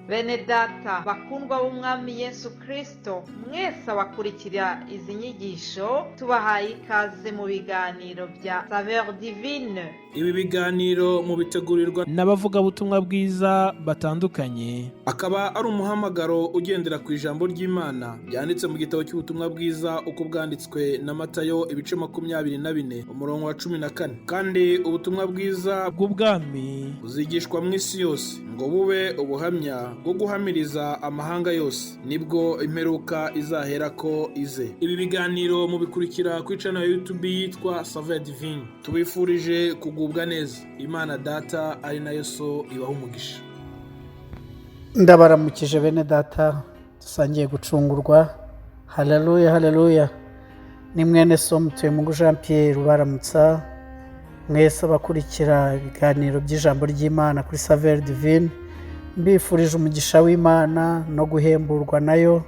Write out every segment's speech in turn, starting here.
Bene data bakundwa b'Umwami Yesu Kristo, mwese abakurikira izi nyigisho, tubahaye ikaze mu biganiro bya Saveur Divine. Ibi biganiro mubitegurirwa n'abavugabutumwa bwiza batandukanye. Akaba ari umuhamagaro ugendera ku ijambo ry'Imana ryanditse mu gitabo cy'ubutumwa bwiza uko bwanditswe na Matayo, ibice 24, umurongo wa 14. Kandi ubutumwa bwiza bw'ubwami buzigishwa mu isi yose ngo bube ubuhamya bwo guhamiriza amahanga yose, nibwo imperuka izaherako ize. Ibi biganiro mubikurikira ku channel ya YouTube yitwa Saveur Divine. Tubifurije kugubwa neza. Imana Data ari nayo So ibaha umugisha. Ndabaramukije bene data dusangiye gucungurwa. Haleluya, haleluya! Ni mwene so Mutuyemungu Jean Pierre ubaramutsa mwese abakurikira ibiganiro by'ijambo ry'Imana kuri Saveur Divine. Mbifurije umugisha w'Imana no guhemburwa nayo,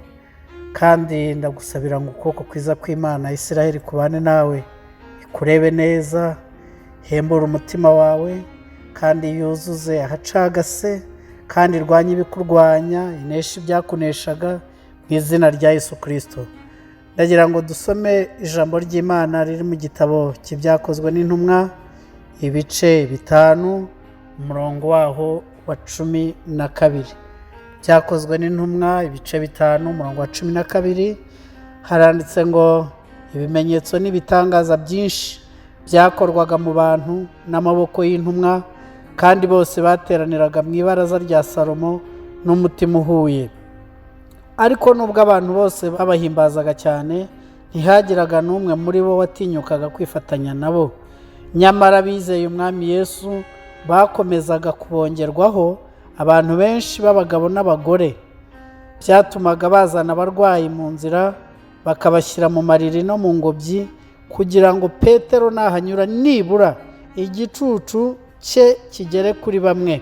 kandi ndagusabira ngo ukuboko kwiza kw'Imana Isiraheli kubane nawe, ikurebe neza, hembure umutima wawe, kandi yuzuze ahacagase, kandi irwanye ibikurwanya, ineshe ibyakuneshaga mu izina rya Yesu Kirisito. Ndagira ngo dusome ijambo ry'Imana riri mu gitabo cy'Ibyakozwe n'Intumwa, ibice 5, umurongo waho wa 12. Byakozwe n'Intumwa, ibice 5, umurongo wa 12, haranditse ngo: "Ibimenyetso n'ibitangaza byinshi byakorwaga mu bantu n'amaboko y'intumwa, kandi bose bateraniraga mu ibaraza rya Salomo n'umutima uhuye. Ariko nubwo abantu bose babahimbazaga cyane, ntihagiraga n'umwe muri bo watinyukaga kwifatanya nabo. Nyamara abizeye Umwami Yesu bakomezaga kubongerwaho abantu benshi b'abagabo n'abagore. Byatumaga bazana abarwayi mu nzira, bakabashyira mu mariri no mu ngobyi, kugira ngo Petero nahanyura nibura igicucu cye kigere kuri bamwe.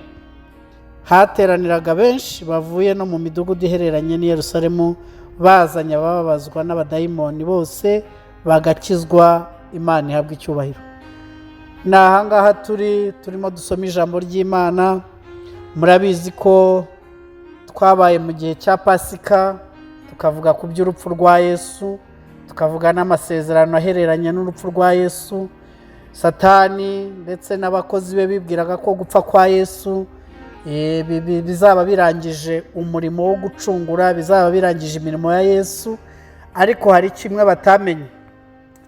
Hateraniraga benshi bavuye no mu midugudu ihereranye n'i Yerusalemu, bazanye abababazwa n'abadayimoni, bose bagakizwa." Imana ihabwa icyubahiro. Ni ahangaha turi, turimo dusoma ijambo ry'Imana. Murabizi ko twabaye mu gihe cya Pasika, tukavuga ku by'urupfu rwa Yesu, tukavuga n'amasezerano ahereranye n'urupfu rwa Yesu. Satani ndetse n'abakozi be bibwiraga ko gupfa kwa Yesu bizaba birangije umurimo wo gucungura, bizaba birangije imirimo ya Yesu. Ariko hari kimwe batamenye.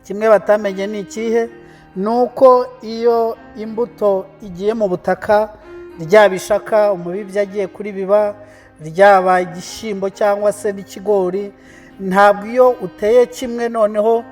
Kimwe batamenye ni ikihe? Ni uko iyo imbuto igiye mu butaka, ryaba ishaka umubibyi agiye kuribiba, ryaba igishyimbo cyangwa se n'ikigori, ntabwo iyo uteye kimwe noneho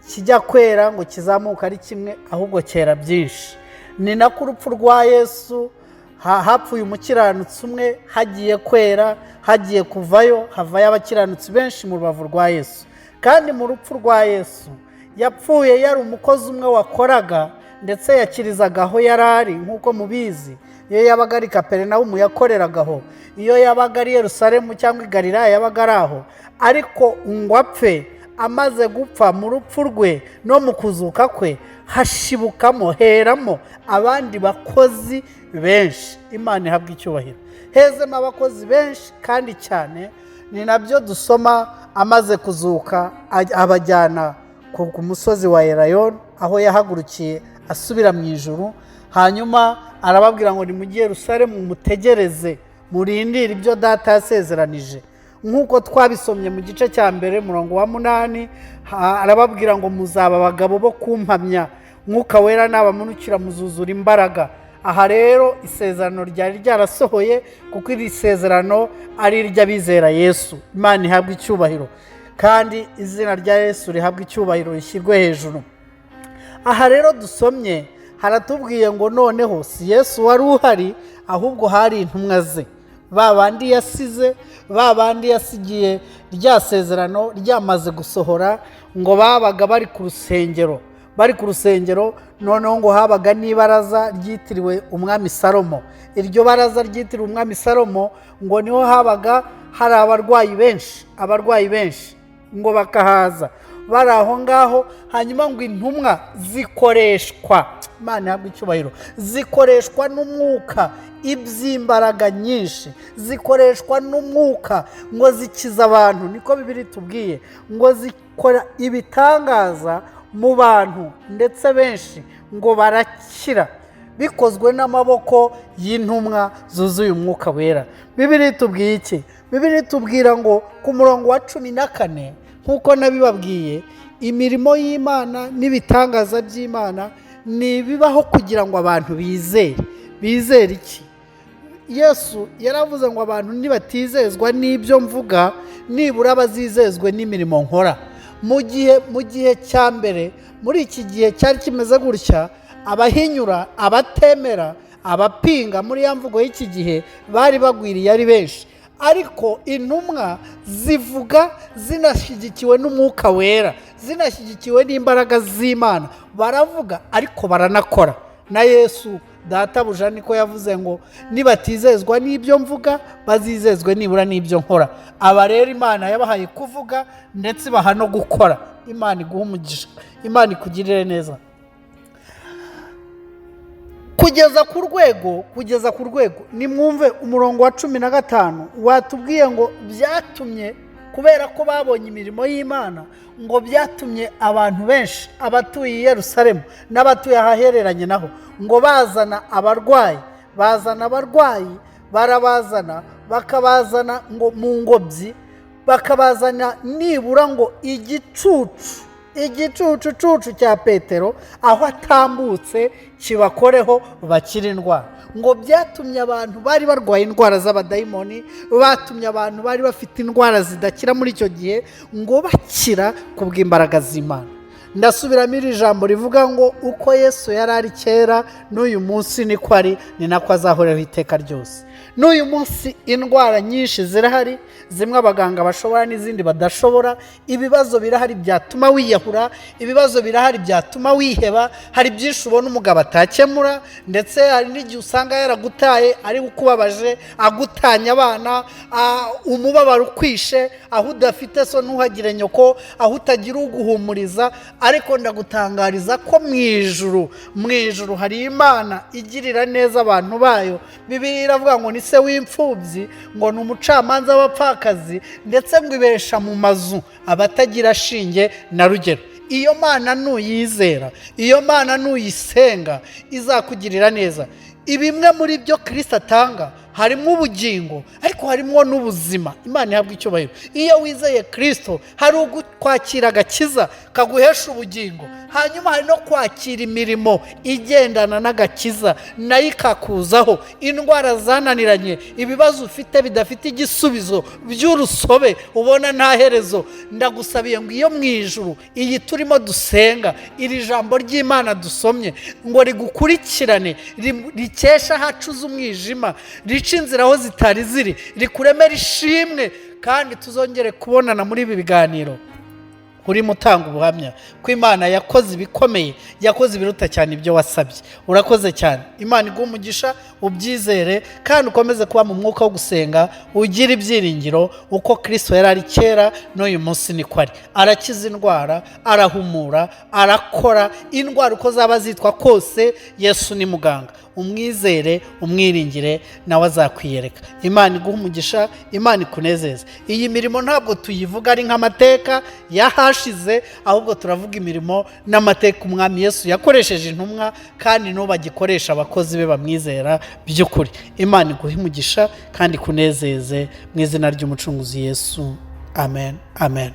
kijya kwera ngo kizamuke ari kimwe, ahubwo cyera byinshi. Ni nako urupfu rwa Yesu, hapfuye umukiranutsi umwe, hagiye kwera, hagiye kuvayo, havayo abakiranutsi benshi mu rubavu rwa Yesu. Kandi mu rupfu rwa Yesu, yapfuye yari umukozi umwe wakoraga, ndetse yakirizaga aho yari ari. Nk'uko mubizi, iyo yabaga ari Kaperinawumu yakoreragaho, iyo yabaga ari Yerusalemu cyangwa i Galilaya yabaga ari aho. Ariko ngo apfe, amaze gupfa, mu rupfu rwe no mu kuzuka kwe hashibukamo, heramo abandi bakozi benshi. Imana ihabwa icyubahiro. Hezemo abakozi benshi kandi cyane. Ni nabyo dusoma: amaze kuzuka abajyana ku musozi wa Erayoni, aho yahagurukiye asubira mu ijuru. Hanyuma arababwira ngo: "Nimujye Yerusalemu, mutegereze, murindire ibyo Data yasezeranije." Nk'uko twabisomye mu gice cya 1, murongo wa 8, arababwira ngo: "Muzaba abagabo bo kumpamya, Mwuka Wera nabamanukira muzuzura imbaraga." Aha rero isezerano ryari ryarasohoye, kuko iri sezerano ari iry'abizera Yesu. Imana ihabwa icyubahiro, kandi izina rya Yesu rihabwa icyubahiro, rishyirwe hejuru. Aha rero dusomye haratubwiye ngo noneho si Yesu wari uhari, ahubwo hari intumwa ze, ba bandi yasize, ba bandi yasigiye rya sezerano ryamaze gusohora. Ngo babaga bari ku rusengero, bari ku rusengero. Noneho ngo habaga n'ibaraza ryitiriwe Umwami Salomo. Iryo baraza ryitiriwe Umwami Salomo, ngo niho habaga hari abarwayi benshi. Abarwayi benshi ngo bakahaza. Bari aho ngaho, hanyuma ngo intumwa zikoreshwa, Imana ihabwa icyubahiro, zikoreshwa n'umwuka iby'imbaraga nyinshi, zikoreshwa n'umwuka ngo zikiza abantu, niko Bibiliya itubwiye, ngo zikora ibitangaza mu bantu, ndetse benshi ngo barakira bikozwe n'amaboko y'intumwa zuzuye Umwuka Wera. Bibiliya itubwiye iki? Bibiliya itubwira ngo ku murongo wa 14, nk'uko nabibabwiye, imirimo y'Imana n'ibitangaza by'Imana ni ibibaho kugira ngo abantu bizere. Bizere iki? Yesu yaravuze ngo abantu nibatizezwa n'ibyo mvuga, nibura bazizezwe n'imirimo nkora. Mu gihe cya mbere, muri iki gihe cyari kimeze gutya, abahinyura, abatemera, abapinga, muri ya mvugo y'iki gihe, bari bagwiriye ari benshi. Ariko intumwa zivuga zinashyigikiwe n'Umwuka Wera, zinashyigikiwe n'imbaraga z'Imana. Baravuga ariko baranakora. Na Yesu databuja niko yavuze ngo nibatizezwa n'ibyo mvuga, bazizezwe nibura n'ibyo nkora. Aba rero Imana yabahaye kuvuga ndetse ibaha no gukora. Imana iguha umugisha, Imana ikugirire neza. Kugeza ku rwego, nimwumve umurongo wa 15 watubwiye ngo byatumye, kubera ko babonye imirimo y'Imana, ngo byatumye abantu benshi, abatuye i Yerusalemu n'abatuye ahahereranye naho, ngo bazana abarwayi, bazana abarwayi, barabazana, bakabazana ngo mu ngobyi, bakabazana nibura ngo igicucucucu cya Petero aho atambutse kibakoreho bakira indwara. Ngo byatumye abantu bari barwaye indwara z'abadayimoni, batumye abantu bari bafite indwara zidakira muri icyo gihe ngo bakira ku bw'imbaraga z'Imana. Ndasubiramo iri jambo rivuga ngo uko Yesu yari ari kera, n'uyu munsi niko ari, ni nako azahoraho iteka ryose. N'uyu munsi indwara nyinshi zirahari, zimwe abaganga bashobora n'izindi badashobora. Ibibazo birahari byatuma wiyahura, ibibazo birahari byatuma wiheba. Hari byinshi ubona umugabo atakemura, ndetse hari n'igihe usanga yaragutaye ari ukubabaje, agutanya abana, umubabaro ukwishe, aho udafite so ntuhagire nyoko, aho utagira uguhumuriza. Ariko ndagutangariza ko mu ijuru, mu ijuru hari Imana igirira neza abantu bayo. Bibiliya iravuga ngo ni se w'imfubyi, ngo ni umucamanza w'abapfakazi, ndetse ngo ibesha mu mazu abatagira shinge na rugero. Iyo Mana nuyizera, iyo Mana nuyisenga, izakugirira neza. Ibimwe muri byo Kirisito atanga harimo ubugingo, ariko harimo n'ubuzima. Imana ihabwa icyubahiro. Iyo wizeye Kirisito, hari kwakira agakiza kaguhesha ubugingo, hanyuma hari no kwakira imirimo igendana n'agakiza, nayo ikakuzaho. Indwara zananiranye, ibibazo ufite bidafite igisubizo by'urusobe, ubona nta herezo, ndagusabiye ngo iyo mu ijuru, iyi turimo dusenga, iri jambo ry'Imana dusomye, ngo rigukurikirane, rikesha ahacuze umwijima, rica inzira aho zitari ziri, rikuremere ishimwe, kandi tuzongere kubonana muri ibi biganiro urimo utanga ubuhamya ko Imana yakoze ibikomeye, yakoze ibiruta cyane ibyo wasabye. Urakoze cyane. Imana iguhe umugisha. Ubyizere kandi ukomeze kuba mu mwuka wo gusenga, ugire ibyiringiro. Uko Kirisito yari ari kera, n'uyu munsi niko ari. Arakiza indwara, arahumura, arakora. Indwara uko zaba zitwa kose, Yesu ni muganga. Umwizere, umwiringire, nawe azakwiyereka. Imana iguhe umugisha, Imana ikunezeze. Iyi mirimo ntabwo tuyivuga ari nk'amateka y'ahashize, ahubwo turavuga imirimo n'amateka Umwami Yesu yakoresheje intumwa, kandi n'ubu agikoresha abakozi be bamwizera by'ukuri. Imana iguhe umugisha kandi ikunezeze mu izina ry'Umucunguzi Yesu. Amen, amen.